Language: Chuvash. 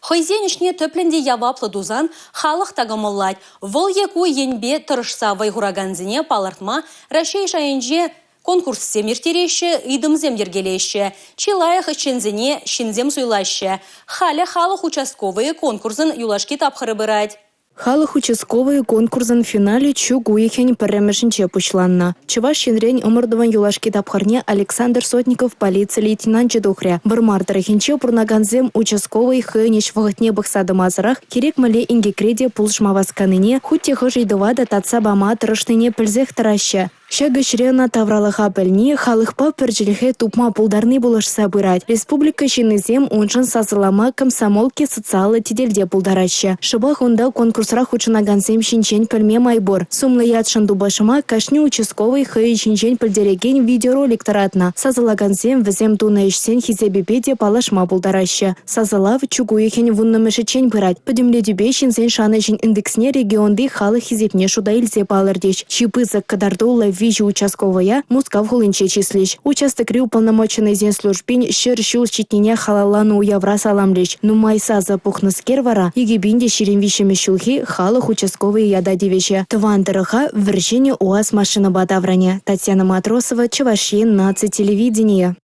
Хӑйсен ӗҫне тӗплӗн те яваплӑ тусан халӑх та кӑмӑллать. Вӑл е ку енпе тӑрӑшса вӑй хуракансене палӑртма Раҫҫей шайӗнче конкурссем ирттереҫҫӗ, ыйтӑмсем йӗркелеҫҫӗ. Чи лайӑх ӗҫченсене ҫынсем суйлаҫҫӗ. Халӗ халӑх участковӑйӗ конкурсӑн юлашки тапхӑрӗ пырать. Халӑх участковӑйӗ конкурсӑн финалӗ чӳк уйӑхӗн пӗрремӗшӗнче пуҫланнӑ. Чӑваш Енрен ӑмӑртӑвӑн юлашки тапхӑрне Александр Сотников полици лейтенанчӗ тухрӗ. Вӑрмар тӑрӑхӗнче пурӑнакансем участковӑй хӑйӗн ӗҫ вӑхӑтне пӑхса тӑмасӑрах кирек мӗнле инкекре те пулӑшма васканине, хуть те хӑш ыйтӑва та татса пама тӑрӑшнине пӗлсех тӑраҫҫӗ. Ҫак ӗҫре ӑна тавралӑха пӗлни, халӑхпа пӗр чӗлхе тупма пултарни пулӑшса пырать. Республика ҫыннисем уншӑн сасӑлама «Комсомолки» социаллӑ тетелте пултараҫҫӗ. Шӑпах унта конкурсра хутшӑнакансем ҫинчен пӗлме май пур. Сумлӑ ятшӑн тупӑшма кашни участковӑй хӑйӗн ҫинчен пӗлтерекен видеоролик тӑратнӑ. Сасӑлакансем вӗсем тунӑ ӗҫсен хисепӗпе те паллашма пултараҫҫӗ. Сасӑлав чӳк уйӑхӗн 10-мӗшӗччен пырать. Пӗтӗмлетӳпе ҫынсен шанӑҫӗн индексне регионти халӑх хисепне шута илсе палӑртӗҫ. Чи пысӑк кӑтартуллӑ виҫӗ участковӑя Мускав хулинче чыслӗҫ. Участокри уполномоченнӑйсен службин 100 ҫул ҫитнине халалланӑ уявра саламлӗҫ. Нумай сасӑ пухнӑскер вара 2023 ҫулхи халӑх участковӑйӗ ята тивӗҫӗ. Тӑван тӑрӑха вӗр-ҫӗнӗ УАЗ машинӑпа таврӑнӗ. Татьяна Матросова, Чӑваш Ен наци телевиденийӗ.